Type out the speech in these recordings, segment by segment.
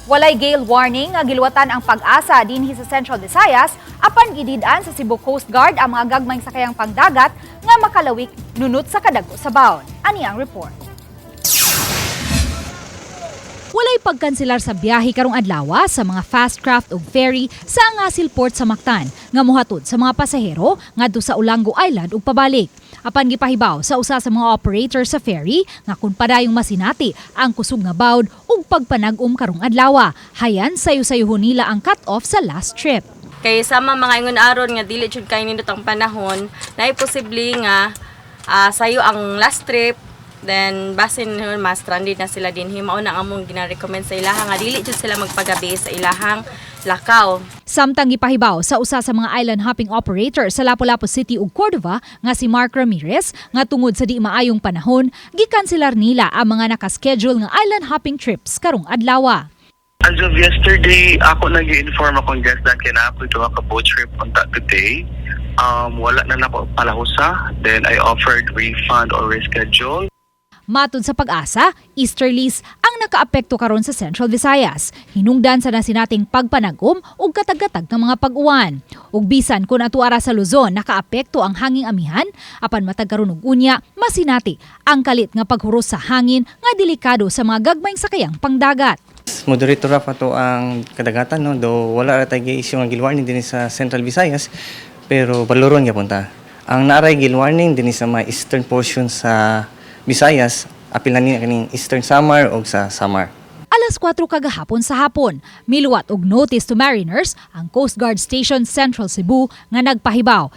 Walay gale warning nga giluwatan ang PAGASA dinhi sa Central Visayas, apan gidid-an sa Cebu Coast Guard ang mga gagmayng sakayang pangdagat nga makalawik nunot sa kadago sa bawon. Ani ang report. Walay pagkanselar sa biyahe karong adlaw sa mga fast craft ug ferry sa Angasil Port sa Mactan nga mohatod sa mga pasahero ngadto sa Olango Island ug pabalik. Apan gipahibaw sa usa sa mga operator sa ferry nga kun padayong masinati ang kusog nga bawd ug pagpanag-om karong adlaw, hayan sayo-sayuhon nila ang cut-off sa last trip. Kay sama mga ingon aron nga dili jud kay nindot ang panahon, naay posible nga sayo ang last trip, then basin nun mas stranded na sila dinhi. Mao na ang among gina-recommend sa ilaha nga dili jud sila magpagabi sa ilahang lakaw. Samtang gipahibaw sa usa sa mga island hopping operator sa Lapu-Lapu City ug Cordova nga si Mark Ramirez nga tungod sa di maayong panahon, gikanselar nila ang mga nakaschedule nga island hopping trips karong adlaw. As of yesterday, ako nag-inform akong guest na kay naa ko duha ka boat trip unta today. Wala na nako palahusa. Then I offered refund or reschedule. Matod sa PAGASA, easterlies ang nakaapekto karon sa Central Visayas. Hinungdan sa nasinating pagpanag-om ug katag-katag ng mga pag-uwan. Ug bisan kung ato ara sa Luzon nakaapekto ang hanging amihan, apan matag karon ug unya masinati ang kalit nga paghuros sa hangin nga delikado sa mga gagmayng sakayang pangdagat. Moderate rough ato ang kadagatan, no, do wala ra tay issue nga gale warning dinhi sa Central Visayas, pero baloron gyapon ta. Ang naaray gale warning dinhi sa mga eastern portion sa Visayas, apil na ni kaning Eastern Samar o sa Samar. Alas 4 kagahapon sa hapon, miluwat og notice to mariners ang Coast Guard Station Central Cebu nga nagpahibaw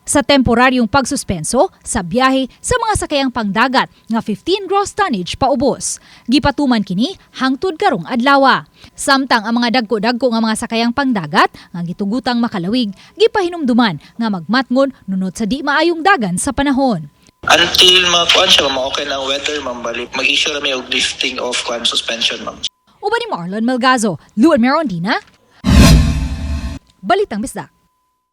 sa temporaryong pagsuspenso sa biyahe sa mga sakayang pangdagat nga 15 gross tonnage paubos. Gipatuman kini hangtod karong adlawa. Samtang ang mga dagko-dagko nga mga sakayang pangdagat nga gitugutang makalawig, gipahinumduman nga magmatngon nunot sa di maayong dagan sa panahon. Until makuan siya, ma'am, okay na ang weather, ma'am, balik. Mag-issue ra may og lifting of kuan suspension, ma'am. Uban ni Marlon Melgazo, Luan Merondina, Balitang Bisdak.